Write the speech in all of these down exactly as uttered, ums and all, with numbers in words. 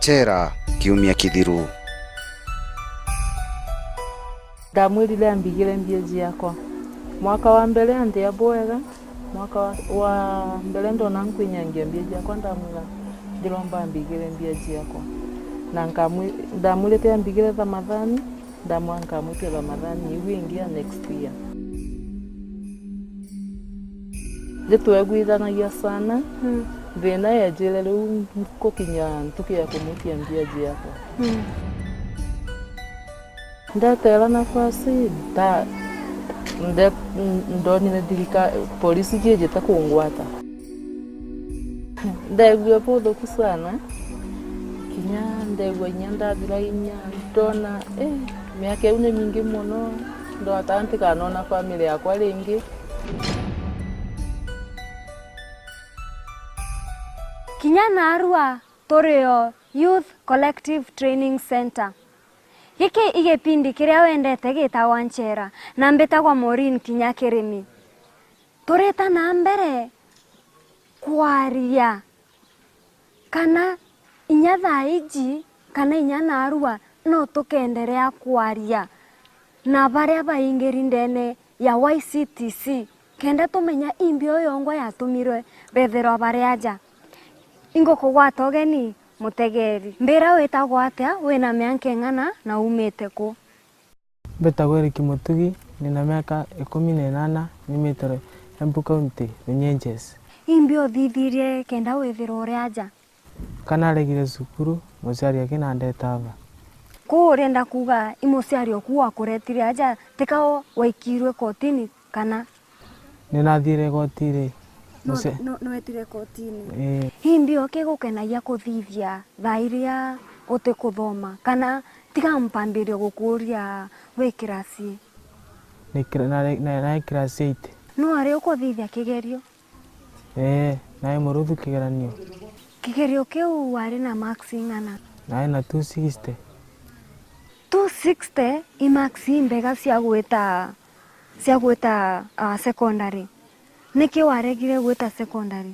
Chera kiumia kithiru. Ndamwirire ambigire mbia ciakwa. Mwaka wa mbere antia bwega, mwaka wa, wa mbere ndona nkwinyangia mbia ciakwa, ndamwira, "Ndiromba ambigire mbia ciakwa." Na nkamwi-, ndamwirite ambigire Ramadhani, ndamwira nkamwitia Ramadhani iu ingi ya next year. Nitwegwithanagia sana, mm, thina yejire riu nkukinya ntuku ya kumwitia mbia ciakwa. Mm. Ndetera nafasi, nda-, nde-, ndonire thirika-, polisi ciijite kungwata. Ndegua buthuku sana, kinya ndegua inya ndathira inya, ndona, eh, miaka iu ni mingi mono, ndota ntikanona family yakwa ringi. Kinya naarua turi o Youth Collective Training Centre. Giki i gipindi kiria wendete gitagwa Nchera, na mbitagwa Maureen Kinya Kirimi. Turita na mbere kwaria, kana inya thaa iji, kana inya naarua, no tukeenderea kwaria na baria baingiri ndene ya Y C T C, kenda tumenya imbi uyu yongwa yatumirwe bethirwa bari aja. Ingukugwata ugeni, mutegeri. Mbira witagwa atia, wina mianka ing'ana, na umite ku? Mbitagwa Eric Mutugi, nina miaka ikumi na inana, nyumite Embu County, Runyenjes. Imbi uthithirie kenda withirwa uri aja? Ka naregire cukuru, muciari akinandeta ava. Kuu urienda kuuga i muciari oku wakuretire aja, tika o waikirwe kotini kana? Ni nathiire kotini. No, muce- no, nwetire kotini. Ii. Imbi o kigukenagia kuthithia thaa iria utikuthoma, kana tiga mpambirie gukuuria wi kirasi? Ni kira-, nari, na-, nari kirasi eight. Nwari ukuthithia kigerio? Ee, nae muruthu kigeranio. Kigerio kiu wari na marks ing'ana? Nae na two sixty. Two sixty i marks imbega cia gwita, cia gwita, ah, secondary. Niki waregire gwita secondary?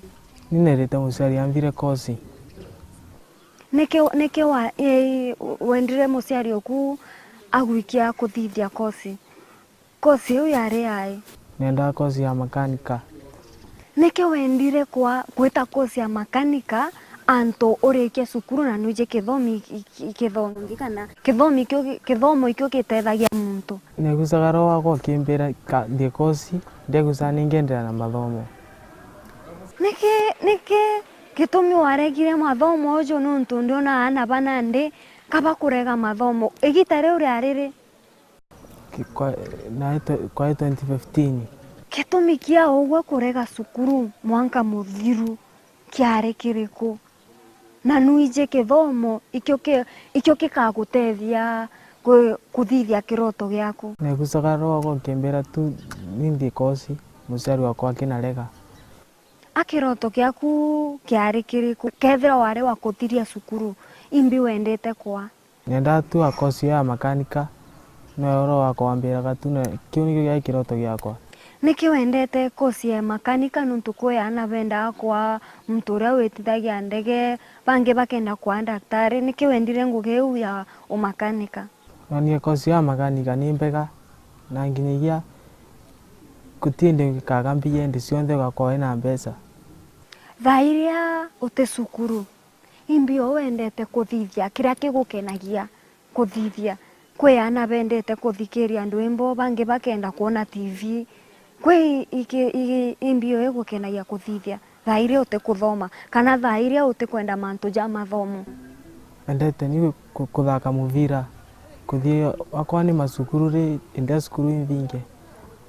Ni nerite muciari ambire kosi. Niki, niki wa, ii, wendire muciari oku agwikia kuthithia kosi? Kosi iu yari yai? Nendaa kosi ya makanika. Niki wendire kwa, gwita kosi ya makanika antu urikie cukuru na nwiji kithomi, i-, i-, kithomi kana kithomi kio gi-, kithomo ikio gitethagia muntu? Negucaga roho wakwa ukimbira ka-, nthie kosi, ndegucaga ningenderea na mathomo. Niki, niki gitumi waregire mathomo uju? Nuntu ndiona aana ba nandi ka bakurega mathomo. Igita riu riari ri? Ki-, kwa, nae twe-, kwae twenty fifteen. Gitumi kia ugwe kurega cukuru mwanka muthiru kiari kiriku? Na nwiji kithomo ikio ki-, ikio gikagutethia ku-, kuthithia kiroto giaku? Negucaga roho wakwa ukimbira tu ninthie kosi, muciari wakwa akinarega. A kiroto giaku kiari kiriku? Kethira wari wa kuthiria cukuru, imbi wendete kwa? Nendaa tu a kosi ya makanika, noyo roho wakwa wambiraga tu, na kiu nikio giari kiroto giakwa. Niki wendete kosi ya makanika? Nuntu kwi aana bendaa kwa muntu uria witithagia ndege, bangi bakenda kwa daktari. Niki wendire ngugi iu ya umakanika? Nonie kosi ya makanika ni mbega, na nginyagia guti indi ngikaga mbia indi cionthe ugakorwa wina mbeca. Thaa iria uti cukuru, imbi o wendete kuthithia kiria kigukenagia kuthithia? Kwi aana bendete kuthikiria ndwimbo, bangi bakenda kwona T V. Kwi iki-, iki-, imbi o igukenagia kuthithia thaa iria utikuthoma, kana thaa iria utikwenda mantu ja mathomo? Endete ni ku-, kuthaka muvira, kuthii akorwa ni macukuru ri, indi cukuru inthingi.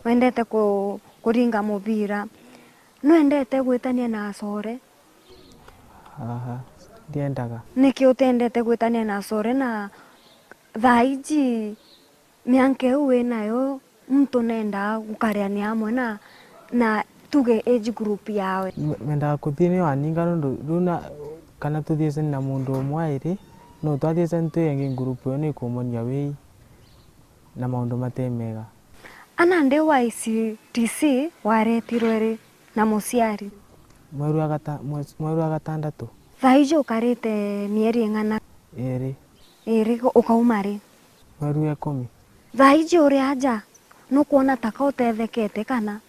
Wendete ku-, kuringa muvira. Nwendete gwitania na acore? Aha, ndiendaga. Niki utendete gwitania na acore na thaa iji? Mianka iu winayo, muntu nendaa gukariania amwe na, na tuge age group yawe. M-, mendaga kuthii ni waninga nundu riu na, kana tuthiecani na muntu umwe airi, no twathiecani twi engi group iyo ni ikumonia wii na maundu mate mega. Ana ndi wa I C T C waretirwe ri na muciari? Mweri wa gata-, mwe-, mweri wa gatandatu. Thaa iji ukarite mieri ing'ana? Iri. Iri, ukauma ri? Mweri wa ikumi. Thaa iji uri aja, nukwona taka utethekete kana?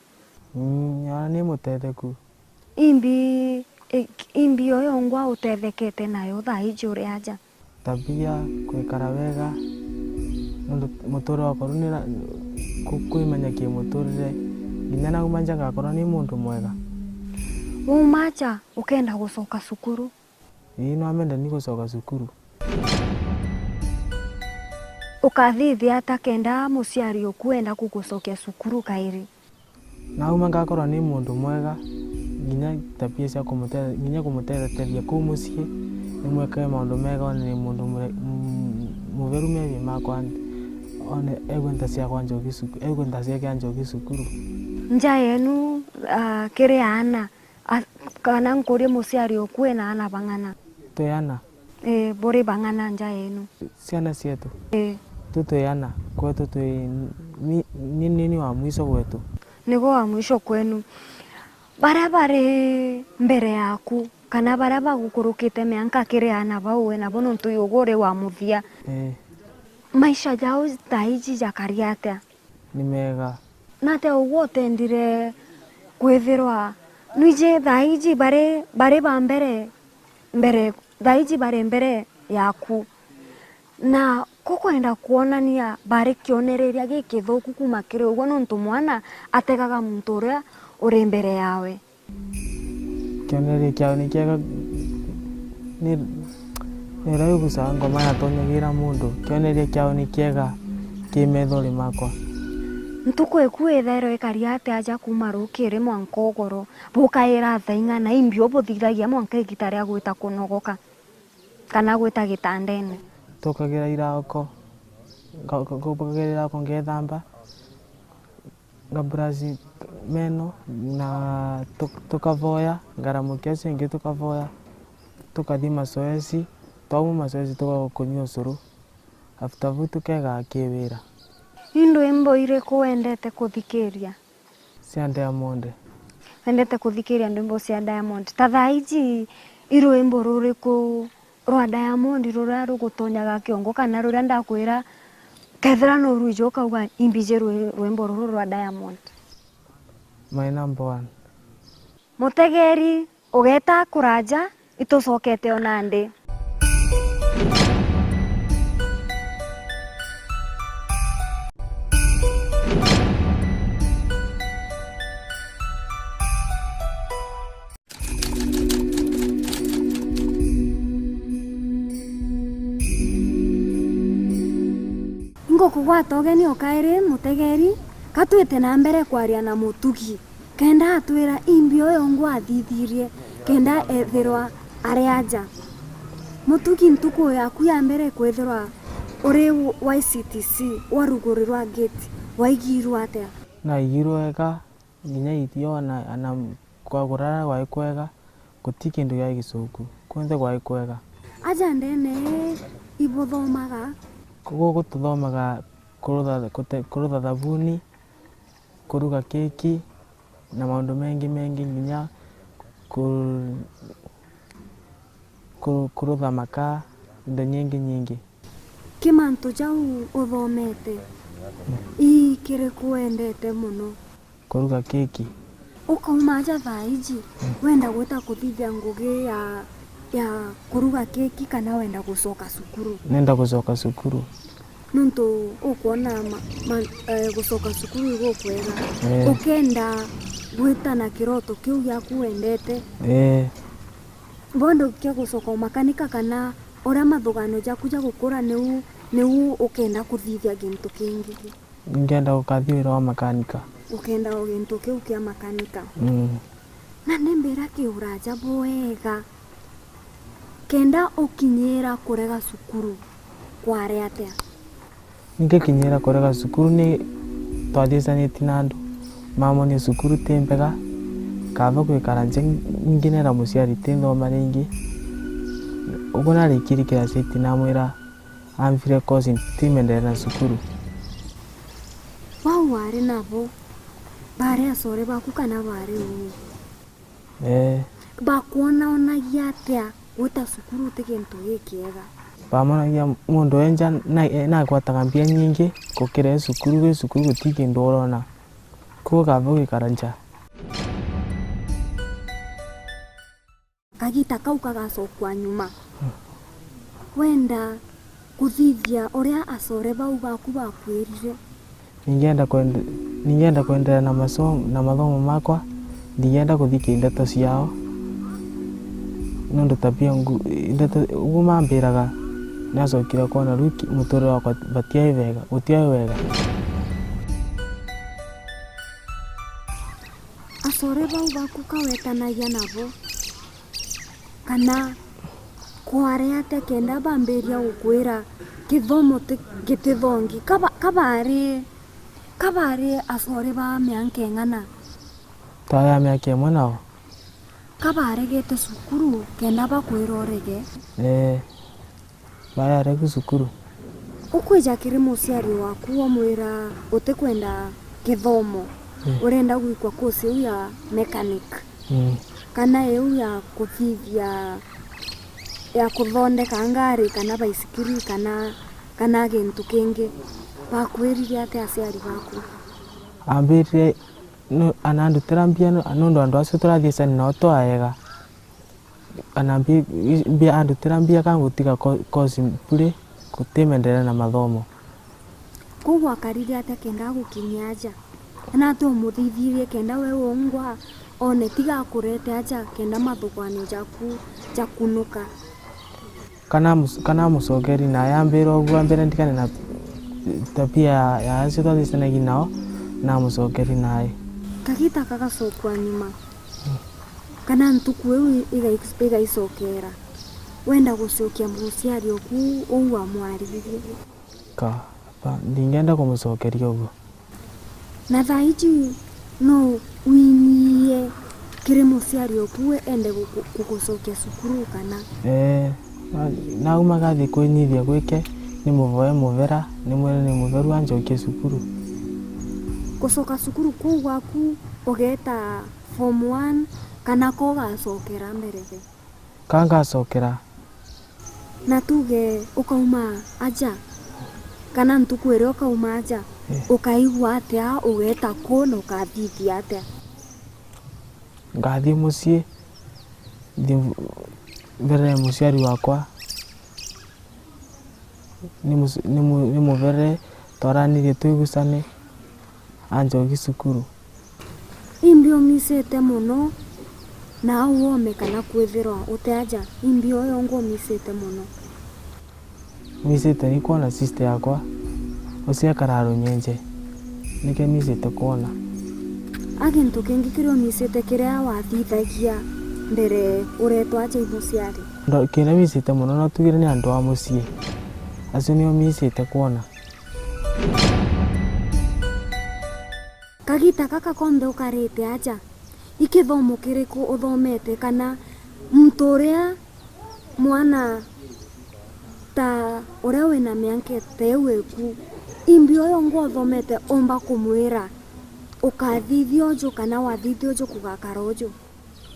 Mm, nyona ni mutetheku. Imbi, i-, imbi uyo ungwa utethekete nayo thaa iji uri aja? Tabia, kwikara wega, nontu muturire wakwa riu ni ra-, ku-, kwimenya kimuturire, nginya nauma nja ngakorwa ni muntu mwega. Wauma aja, ukenda gucoka cukuru? Ii, no mende ni gucoka cukuru. Ukathithia ata kenda muciari uku enda kugucokia cukuru kairi? Nauma ngakorwa ni muntu mwega, nginya tabia cia kumute-, nginya kumutetheria kuu mucii, nimwikage maundu mega, one ni muntu mure-, m-, mutheru meethie makwa, one egue nta ciakwa njoki cuku-, egue nta ciake anjoki cukuru. Nja yenu, ah, kiri aana, A-, kana nkurie muciari uku ena aana bang'ana? Twi ana. Ii, buri bang'ana nja yenu? Ciana cietu? Ii. Tu twi ana, kwetu twi ni, ni, ni, ni wa mwisho gwetu. Nigo wa mwisho kwenu. Baria bari mbere yaku, kana baria bagukurukite mianka kiri aana bau we nabo, nontu yugu uri wa muthia. Ii. Maisha jao thaa iji jakari atia? Ni mega. Natia ugwe utendire kwithirwa nwiji thaa iji bari, bari ba mbere, mbere, thaa iji bari mbere yaku? Na kukwenda kwonania bari kionereria gikithuku kuma kiri ugwe, nontu mwana ategaga muntu uria uri mbere yawe. Kionereria kiao ni kiega, ni, ni uria ugucaga ngoma yatonyagira muntu. Kionereria kiao ni kiega ki methori makwa. Ntuku iku ithairwa ikari atia aja kuma rukiri mwanka ugoro, bukaira thaa ing'ana, imbi ubuthithagia mwanka igita ria gwita kunogoka, kana gwita gitandene? Tukagira irauko, nga-, nga-, nkubagira irauko ngethamba, ngaburaci meno na tu-, tukavoya, ngaramukia ucio ingi tukavoya, tukathi masoesi, twauma masoesi tugoka kunyua ucuru, after vau tukegaa ki wira. Ni ndwimbo iriku wendete kuthikiria? Cia Diamond. Wendete kuthikiria ndwimbo cia Diamond? Ta thaa iji, i rwimbo ruriku rwa Diamond ruria rugutonyaga kiongo, kana ruria ndakwira kethira no rwiji ukauga, "Imbiji rwi-, rwimbo ruru rwa Diamond"? My number one. Mutegeri, ugeta kuraja, itucokete o nandi. Ingukugwata ugeni o kairi, mutegeri, ka twite na mbere kwaria na Mutugi, kenda atwira imbi uyu ungi athithirie, kenda ethirwa ari aja. Mutugi, ntuku yaku ya mbere kwithirwa uri Y C T C wa ruguri rwa gate, waigirwe atia? Naigirwe wega, nginya irio na, na kwagura gwai kwega, guti kindu giai gicuku, kwonthe gwai kwega. Aja ndene ibuthomaga? Guku tuthomaga kurutha, kute-, kurutha thabuni, kuruga keki, na maundu mengi mengi, nginya ku-, ku-, kurutha makaa, indo nyingi nyingi. Ki mantu jau uthomete, ii kiriku wendete mono? Kuruga keki. Ukauma aja thaa iji, wenda gwita kuthithia ngugi ya, ya kuruga keki kana wenda gucoka cukuru? Nenda gucoka cukuru. Nontu ukwona ma, ma, eh, gucoka cukuru igukwega. Eh. Ukenda gwita na kiroto kiu giaku wendete. Eh. Bondo kia gucoka umakanika kana uria mathugano jaku ja gukura niu, niu ukenda kuthithia gintu kingi? Ngenda gukathi wira wa makanika. Ukenda o gintu kiu kia makanika? Mm. Na ni mbira kiuraja bwega. Kenda ukinyira kurega cukuru, kwari atia? Ngikinyira kurega cukuru ni twathicaniti na andu, mamonia cukuru ti mbega, kaba gwikara nja nginera muciari ti nthoma ringi. Uguo narikirie class eight namwira, ambire course ntimendeere na cukuru. Bau wari nabo, baari acore baku kana baari uu? Ee. Bakwonaonagia atia gwita cukuru ti gintu gikiega? Bamonagia muntu e nja na, nagwataga mbia nyingi gukira e cukuru, wi cukuru guti kindu urona, kwou ukamba ugikara nja. Kagita kau kagacokua nyuma. Wenda kuthithia uria acore bau baku bakwirire. Ningenda kwende-, ningenda kwenderea na maso-, na mathomo makwa, ndigenda kuthikia ndeto ciao. Nontu tabia ngu-, ndeto, uguo mambiraga, nacokire kwona riu ki-, muturire wakwa batiai wega, gutiai wega. Acore bau baku kawetanagia nabo? Kana kwari atia kenda bambiria gukwira kithomo ti-, gitithongi? Kaba-, kabari, kabari acore ba mianka ing'ana? Twari a miaka imwe nao. Kabaregete cukuru kenda bakwira urege? Ee. Baria aregu cukuru. Ukwija kiri muciari waku wamwira utikwenda kithomo, mm, urenda gwikwa course iu ya mechanic, mm, kana iu ya kuthithia, ya kuthondeka ngari kana baisikiri kana, kana gintu kingi, bakwirire atia aciari baku? Ambirire, nu-, anandutira mbia nu-, nundu andu acio turathieca nao twaega. Ana mbi-, mbi-, andutira mbia ka ngutiga ko-, course bure, gutimenderea na mathomo. Kwou gwakarire atia kenda agukinyia aja? Kana atia umuthithirie kenda we wongwa one tiga akurete aja kenda mathugwano jaku jakunuka? Kana mus-, kana amucokeri nae, ambira uguo, ambira ndigane na tabia ya, ya acio twathicanagia nao, na amucokeri nae. Kagita kagacokua nyuma. Kana ntuku iu igai-, igaicokera, wenda gucokia muciari oku uu wamwariririe? Ka, ba, ndingenda kumucokeria uguo. Na thaa iji no winyie kiri muciari oku we ende guku-, gugucokia cukuru kana? Ee, na, nauma gathi kwinyithia gwike, ni muvoe muvera, ni mwire ni mutheru anjokie cukuru. Gucoka cukuru kuu gwaku ugeeta form one, kana ko ugacokera mbere be? Ka ngacokera. Na tuge ukauma aja, kana ntuku iria ukauma aja, eh, ukaigua atia, ugeeta ku na ukathithia atia? Ngathi mucii, nthi mbere ya muciari wakwa, ni muc-, ni mu-, ni muvere, twaranirie twigucane, anjoki cukuru. Imbi umisite mono na au ome kana kwithirwa uti aja? Imbi uyo ungi umisite mono? Misite ni kwona sister yakwa ucio ekara runyenje, nikio misite kwona. A gintu kingi kiria umisite kiria wathithagia mbere uretwa aja i muciari? Ndo-, kiria misite mono no tugire ni andu a mucii, acio nio misite kwona. Kagita gaka konthe ukarite aja, i kithomo kiriku uthomete, kana muntu uria mwana ta uria wina mianka ta iu iku, imbi uyu ungi uthomete umba kumwira ukathithia uju kana wathithia uju kugakara uju?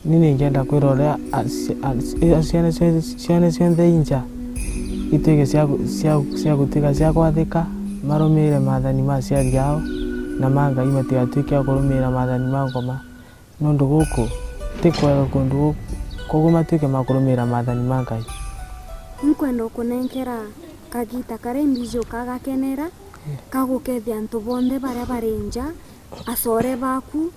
Ni ningenda kwira uria a-, ci-, a-, ci-, ciana cio-, ciana cionthe i nja ituike cia gu-, cia, cia gutuika cia kwathika, marumiire maathani ma aciari ao, na ma Ngai, matigatuike a kurumiira maathani ma Ngoma, nontu guku ti kwega kundu guku, koguo matuike ma kurumiira maathani ma Ngai. Inkwenda ukunenkera kagita karia imbiji ukagakenera, kagukethia antu bonthe baria bari nja, acore baku,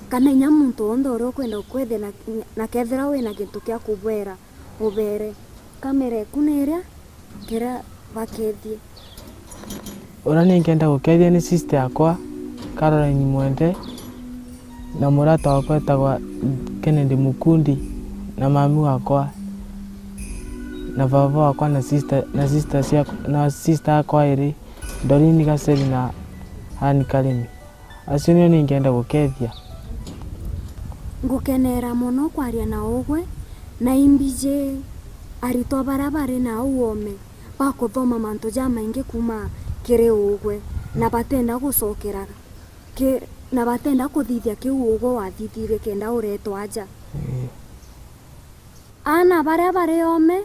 kana inya muntu wonthe uria ukwenda gukwethia na, na kethira wina gintu kia kubwera, ubere. Kamera eku ni iria, kiria bakethie. Uria ni ngenda gukethia ni sister yakwa, Caroline Mwende, na murata wakwa etagwa Kennedy Mukundi, na mami wakwa, na vava wakwa, na sister, na sister cia, na sister yakwa iri, Doreen Gaceri na Anne Karimi. Acio nio ningenda gukethia. Ngukenera mono kwaria na ugwe, na imbiji aritwa baria bari na au ome bakuthoma mantu jamaingi kuuma kiri ugwe, na batenda gucokera ki-, na batenda kuthithia kiu ugwe wathithirie kenda uretwa aja. Ii. Aana baria bari ome,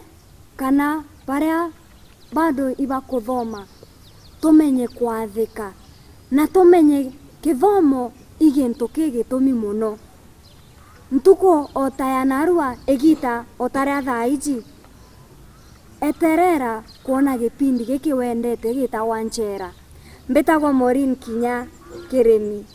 kana baria bado ibakuthoma, tumenye kwathika, na tumenye kithomo i gintu kigitumi mono. Ntuku o ta ya narua, igita o ta ria thaa iji, eterera kwona gipindi giki wendete gitagwa Nchera. Mbitagwa Maureen Kinya Kirimi.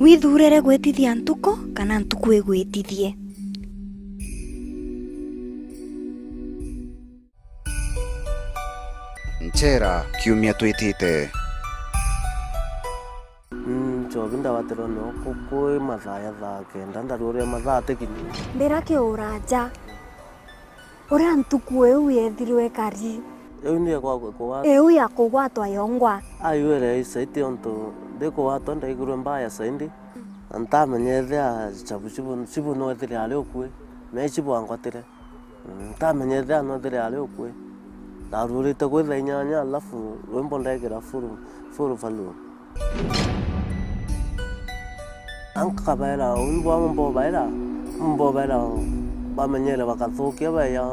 Withuurire gwitithia ntuku kana ntuku igwitithie? Nchera kiumia twitite. Mm, nchobi ndawatirwe noo ku-, kwi mathaa ya thaa kenda, ndaruuria mathaa atikinyi. Mbira kiura nja. Uria ntuku iu yeethirwe ikari. Iu ni ya kwa-, kugwatwa. Iu ya kugwatwa yongwa. Aiwere isaiti ontu ndikugwatwa ndaigirwe mbaya saindi. Na ntamenyethea chabu chibu, chibu nwethire ari ukui. Me chibu angwatire. Mm, ntamenyethea nwethire ari ukui. Ndaruurite kwi thaa inyanya, alafu rwimbo ndekira full, full volume. Ankabaira, umbu amo mbobaira, mbobaira bamenyere bakathukia baya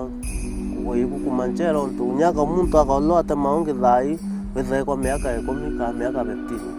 kugwa igu kuma nchera, untu nyaka muntu akaulwa atema ungi thai, withae kwa miaka ikumi ka miaka fifteen.